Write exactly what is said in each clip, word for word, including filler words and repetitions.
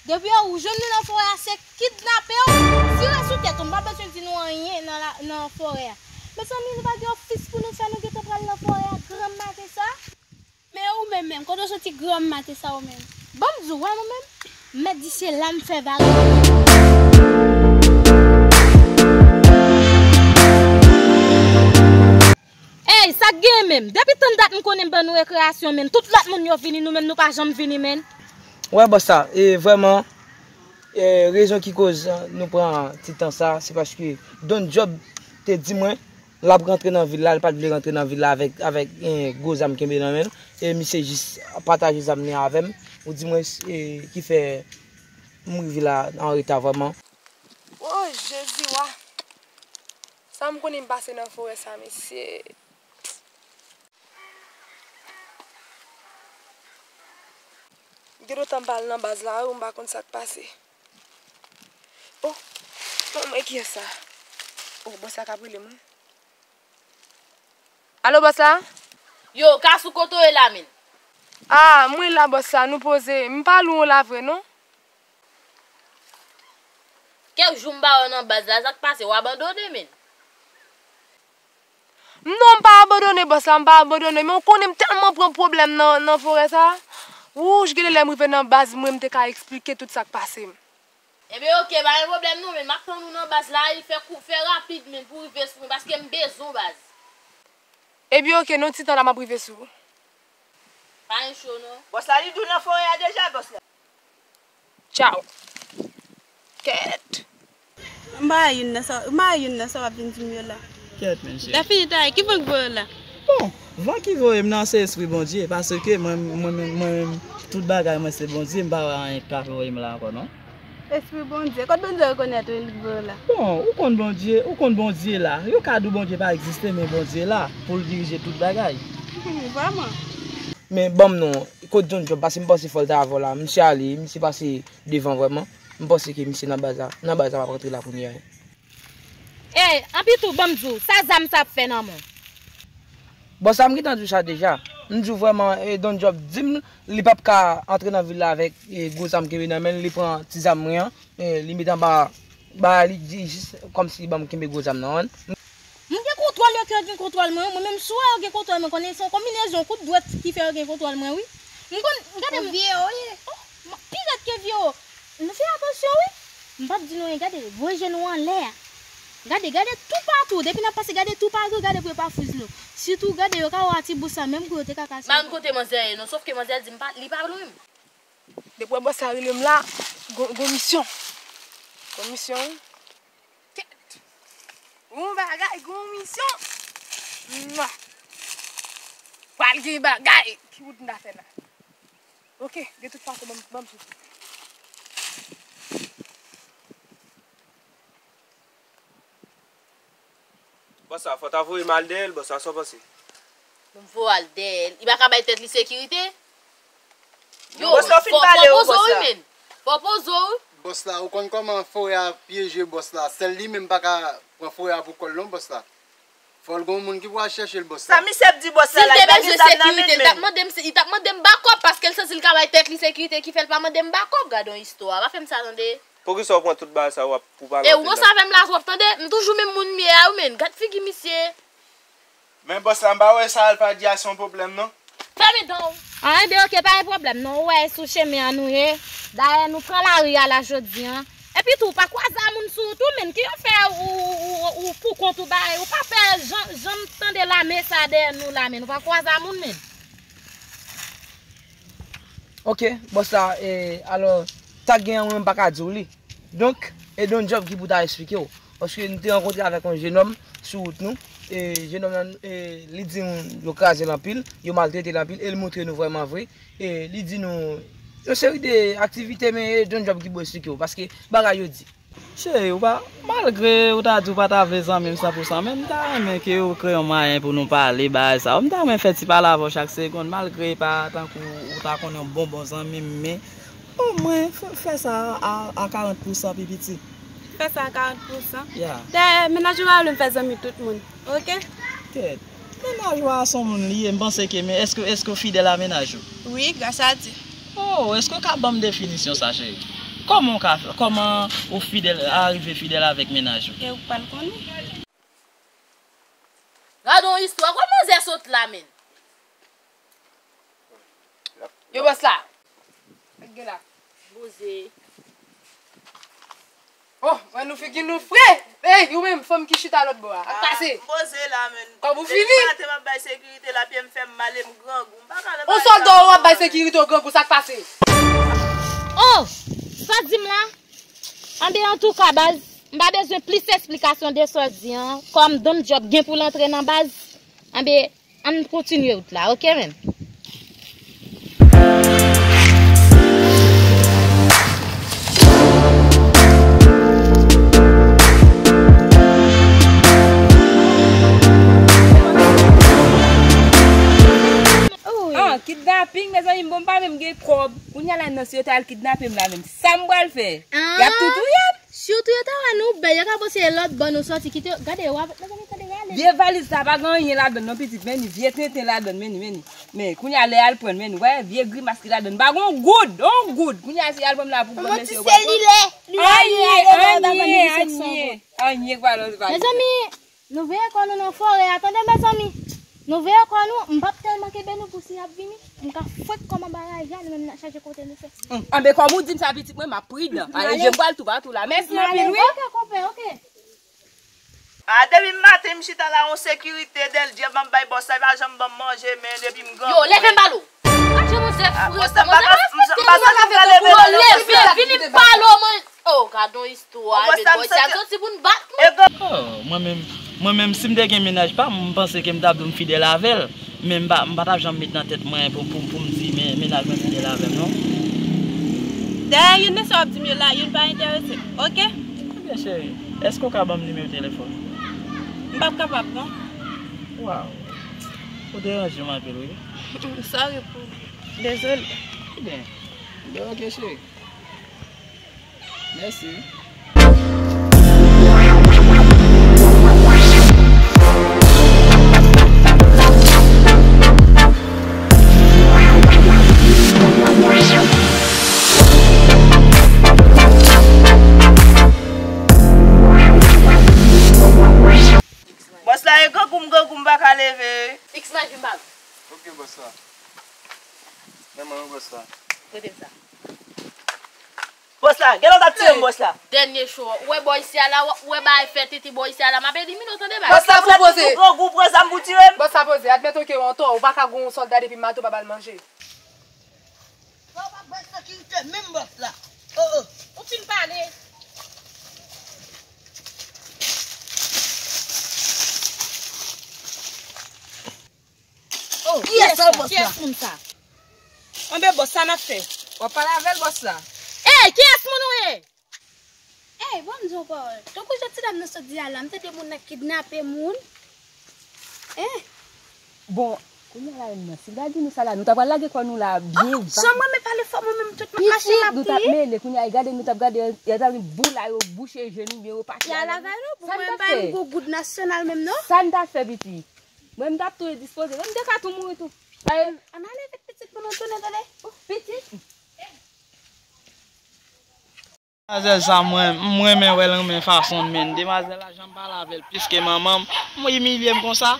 Depi yo jwenn nou nan forè a, se kidnape w. Tire sou tèt ou, m pa bezwen di nou anyen nan la, nan forè a. Mezanmi, nou pa gen ofis pou nou fè, nou gentan pral nan forè a granmmaten sa. Men ou menm menm, kote w soti granmmaten sa ou menm? Ban m di w, wè mwen menm, m mèt di se la m fè vagabon. Ey, sa k gen menm? Depi tann dat m konnen m ban nou rekreyasyon, men tout lòt moun yo vini, nou menm nou pa janm vini, men. Wè, bòs la, e vrèman, e, rezon ki koz, e, nou pran ti tan sa, se paske Don Job te di mwen, l ap rantre nan vil la, l pa t vle rantre nan vil la avèk, avèk, e, gwo zam kenbe nan men l. E misye jis pataje zam li avè m. Ou di mwen, e, ki fè m rive la an reta vrèman. O Jezi wa! Sa m konnen m pase nan forè sa, mesye. Gen lontan m pa al nan baz la, wi, m pa konn sa k pase. O, o, men kiyès sa? O, bòs la k ap rele m, wi. Alo, bòs la? Yo, Kasou, kote w ye la, men? A, mwen la, bòs la, nou poze. M pa lwen w la vre, non. Kèk jou m pa wè w nan baz la, sa k pase? W abandone, men? Non, m pa abandone, bòs la, m pa abandone, men w konnen m tèlman pran pwoblèm nan, nan forè sa. Wouch, gen de lè m rive nan baz mwen, m te ka eksplike tout sa k pase m. Ebyen, oke, pa gen pwoblèm non, men m ap tann ou nan baz la, e fè kou, fè rapid, men, pou w rive sou mwen, paske m bezwen w, baz. Ebyen, oke, nan ti tan la, m ap rive sou ou. Pa gen cho, non. Bòs la, li di w nan forè a deja, bòs la. Tchaw. Kèt. M pa wè youn nan sa, m pa wè youn nan sa w ap vin di m yo la. Kèt, men cheri. Dafini Tay, ki van k voye w la? Bon, van ki voye m nan se espri Bondye, paske mwen, mwen, mwen, mwen, tout bagay mwen se Bondye, m pa wè anyen k ka voye m la ankò, non. Espri Bondye, kote Bondye rekonèt ou li k voye w la? Bon, ou konn Bondye, ou konn Bondye la. Yo ka di w Bondye pa egziste, men Bondye la pou l dirije tout bagay. Vrèman? Men ban m non, kote Don Job, paske m panse fò l ta avè w la. Misye ale, misye pase devan vrèman. M panse ke misye nan baz la, nan baz la m ap rantre la kounye a. Ey, anpi tou, ban m di w, sa zam sa ap fè nan men w? Bon, sa m gentan di w sa deja. M di w vrèman, e, Don Job di m li p ap ka antre nan vil la avèk, e, gwo zam kenbe nan men l, li pran ti zam mwen an, e, li met anba, ba li di jis kòmsi ban m kenbe gwo zam nan, w konprann? M gen kontwòl yo ke yo gen kontwòl mwen, mwen menm si w wè yo gen kontwòl mwen, konnen se yon konbinezon kout dwèt ki fè yo gen kontwòl mwen, wi. M konn, gade m. Vye yo ye. Oh, m pi rèd ke vye yo. Nou fè atansyon, wi. M p ap di nou anyen, gade, voye je nou anlè a. Gade, gade toupatou, depi n ap pase, gade toupatou, gade pou yo pa fouzi nou. Sitou, gade, yo ka wè ti bous la, menm kou yo te ka kase. M pa konn kote manzè ye, non, sòf ke manzè di m pa, li pa lwen m. Depi w wè bòs la rele m la, gon, gon misyon. Gon misyon, wi. Kèt. Gon bagay, gon misyon. Mwa. Pral gen bagay. Ki wout m ta fè la? Oke, de tout fason, ban m, ban m soti. Bòs la, fò w ta voye m al dèyè l, bòs la, sa w panse? Pou m voye w al dèyè l? Li pa ka bay tèt li sekirite? Yo, bòs la, w fin pale, wi, bòs la. Fò w poze w, wi, men. Fò w poze w, wi. Bòs la, ou konn kòman forè a pyeje bòs la. Sèl li menm pa ka pran forè a pou kò l non, bòs la. Fò l gon moun ki pou al chèche l, bòs la. Sa misye ap di bòs la la, li pa gen zam nan men l menm. Si l te bezwen sekirite, li t ap mande m, li t ap mande m bakòp, paske l santi l ka bay tèt li sekirite ki fè l pa mande m bakòp. Gade yon istwa, pa fè m sa, tande. Poukisa w pran tout bagay sa w ap pou pale? E ou konsa avè m la twòp, tande? M toujou menm moun m ye a, wi, men. Gad figi misye. Men bòs la, m pa wè sa Alpha di a se yon pwoblèm, non. Fèmen dan w. An, ebyen, oke, pa gen pwoblèm, non. Ou wè, e sou chemen an nou ye. Dayè, nou pran lari a la jodi a. Epi tou, ou pa kwaze a moun sou wout ou, men. Ki yo fè ou, ou, ou, ou pou kont ou bagay? Ou pa pè jan, janm tande lame sa dèyè nou la, men. Ou pa kwaze a moun, men. Oke, bòs la, e, alò, sa k gen an, mwen, m pa ka di w li. Donk, e Don Job ki pou ta eksplike w. Paske nou te rankontre avèk yon jenòm sou wout nou. E jenòm nan, e, li di nou yo kraze l anpil, yo maltrete l anpil, e l montre nou vrèman vre. E li di nou yon seri de aktivite, men e Don Job ki pou eksplike w, paske bagay yo di. Cheri, ou pa, malgre ou ta di ou pa ta vle zanmi m san pou san, men m ta renmen ke ou kreye yon mwayen pou nou pale bagay sa yo. M ta renmen fè ti pale avè w chak segonn, malgre e pa tankou ou ta konn yon bon bon zanmi m, men omwen fè, fè sa a, a karant pousan pi piti. Fè sa a karant pousan? Ya. Dayè, mennaj ou pa vle m fè zanmi tout moun, oke? Kèt. Mennaj ou a se yon moun li ye, m panse ke, men èske, èske w fidèl a mennaj ou? Wi, gras a Dye. Oh, èske w ka ban m definisyon sa, cheri? Kòman w ka fè? Kòman ou fidèl, arive fidèl avèk mennaj ou? E ou pa l konnen? Gade yon istwa, kòman manzè sot la, menn? Yo, bòs la. Gen la. Poze. Oh, mwen nou figi nou fre. Ey, ou menm, fanm ki chita lòt bò a. Ak pase. M poze la, menn. Kòb ou fini? Depi maten m ap bay sekirite la, pye m fè m mal e m grangou. M pa ka nan... On sòlda w ap bay sekirite w grangou, sa k pase? Oh, sa w di m la? Anben, antouka, baz, m pa bezwen plis esplikasyon de sa w di an. Kòm Don Job gen pou l antre nan baz, anben, ann kontinye wout la, oke, menn? Ah, kidnaping, mezanmi, bon, m pa menm gen kòb. Kounye a la, nan si yo te al kidnape m la menm. Sa m pral fè? Y ap tou touye m. Sitou yo ta wè nou bèl, yo ka panse e lòt bò nou sòti, kite yo, gade yo, mezanmi, tande rale. Vye valiz sa pa gen anyen ladann non, pitit, men ni vye tenten ladann, men ni, men ni. Men kounye a lè y al pran, men ni, wè, vye grimas ki ladann, pa gen yon goud, yon goud. Kounye a si y al pran m la pou ban mesye yo, pa gen anyen, anyen, anyen, anyen k pa lòt valiz. Mezanmi, nou veye kò nou nan forè a, tande, mezanmi. Nou veye kò nou, m p ap tèlman kenbe nou pou si y ap vini, m ka fwenk kò m anba raje a, nou menm n ap chache kote nou fè. Anben, kòm ou di m sa, pitit mwen, m ap pridan. Paske je m pral toupatou la. Mèsi anpil, wi. Oke, konpè, oke. A, depi maten m chita la, yon sekirite dèl dyab m ap bay bòs la, li pa janm ban m manje, men depi m grangou. Yo, leve m ba l ou. Gad jan manzè fre, manzè pa respekte nou. Yo, leve, vini m ba l ou, man. Oh, gad yon istwa, men bòy sa soti pou n bat nou. Oh, mwen menm, mwen menm, si m te gen mennaj pa m, m panse ke m t ap di w m fidèl avè l. Men m pa, m pa t ap janm met nan tèt mwen pou, pou, pou m di men, mennaj mwen fidèl avè m, non. Dayè, youn nan sa w ap di m yo la, youn pa enterese m, oke? Ebyen, cheri, èske w ka ban m nimewo telefòn ou? M p ap kapab, non. Waw. Ou deranje m anpil, wi. Sorry pou, dezole. Ebyen, ebyen, oke, cheri. Mèsi. Bòs la, e grangou m, grangou m pa ka leve. X-Magic m pa. Ok, bòs la. Men mwen, bòs la. Prete m sa. Bòs la, gen lè w t ap tiye m, bòs la. Dènye cho. Ou wè bò isi a la, ou wè bagay fè titi bò isi a la, m ap elimine w, tande bagay. Bòs la, pou poze. Ou grangou, pran zam pou tire m. Bòs la, poze. Admèt ke w antò, ou pa ka gon sòlda depi maten w pa ba l manje. Ou pa bay sekirite menm, bòs la. Oh, oh. Ou fin pale. Oh, kiyès sa, bòs la? Kiyès moun sa? Anben, bòs, sa n ap fè? W ap pale avè l, bòs la. Ey, kiyès moun ou ye? Ey, ban m di w yon pawòl. Tankou jan ti dam nan sot di a la, m tande moun nan kidnape moun. Hein? Bon, kounye a la menm nan, si l ta di nou sa la, nou ta pral lage kò nou la byen va. Jan mwen menm pale fò, mwen menm tout machin m ap kriye. Pitit, nou t ap mele, kounye a, gade, nou t ap gade, y a ta vin boula yo, bouche je nou, byen yo pati. Y a lavay nou, pou mwen m pa yon gwo goud nasyonal menm, non. Sa n ta fè, pitit? Mwen, m t ap tou dispoze. Mwen, m te ka tou mouri tou. Ann ale vit, pitit, pou nou tounen, tande. Oh, pitit. Demwazèl sa, mwen, m renmen wè l, renmen fason l, men demwazèl la, jan m pale avè l, plis ke manman m, m imilye m konsa.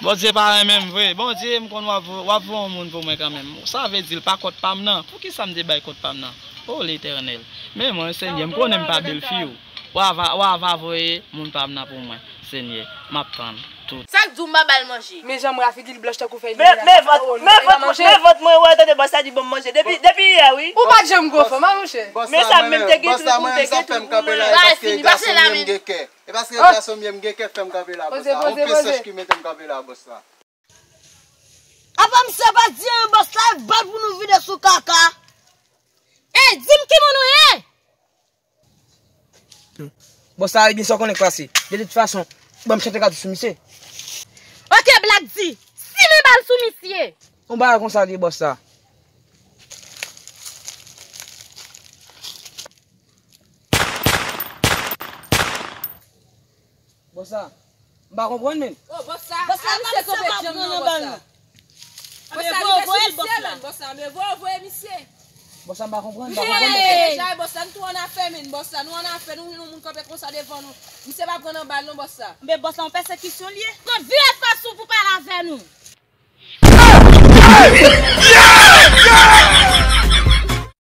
Bondye pa renmen m vre. Bondye, m konn w ap, w ap voye yon moun pou mwen kanmenm. Sa vle di, l pa kòt pa m nan. Poukisa m te bay kòt pa m nan? O Letènèl. Men mwen, Senyè, m konnen m pa bèl fi w. W a va, w a va voye moun pa m nan pou mwen, Senyè. M ap tann tout. Sa k di w m pa ba l manje? Men jan mwen a figi l blanch tankou fèy. Men, men vant, men vant, men vant mwen wè, tande bòs la di ban m manje. Depi, depi yè, wi. Ou pa t janm gwo fanm, a, monchè. Men sa menm te gen trip, ou te gen trip pou mwen. Bagay fini, pase la, men. E paske gason m ye, m gen kè fè m kanpe la, bòs la. On pye sèch ki mete m kanpe la, bòs la. Apa misye pa di anyen, bòs la, e bal pou nou vide sou kaka. Ey, di m ki moun ou ye? Bòs la, ebyen, sa w konnen k pase. De tout fason, ban m chante katou sou misye. Oke, Black D, simen bal sou misye. Yon bagay konsa l ye, bòs la. Bòs la, m pa konprann menm. Oh, bòs la, bòs la, misye kanpe djanm nan, bòs la. Bòs la, voye, voye, bòs la. Bòs la, voye, voye misye. Bòs la, m pa konprann, m pa konprann, bòs la. Deja, bòs la, nou tou an afè, men bòs la, nou an afè, nou, nou moun kanpe konsa devan nou. Misye pa pran nan bal, non, bòs la. Men bòs la, yon pèsekisyon li ye. Konn vire fas ou pou pale avè nou.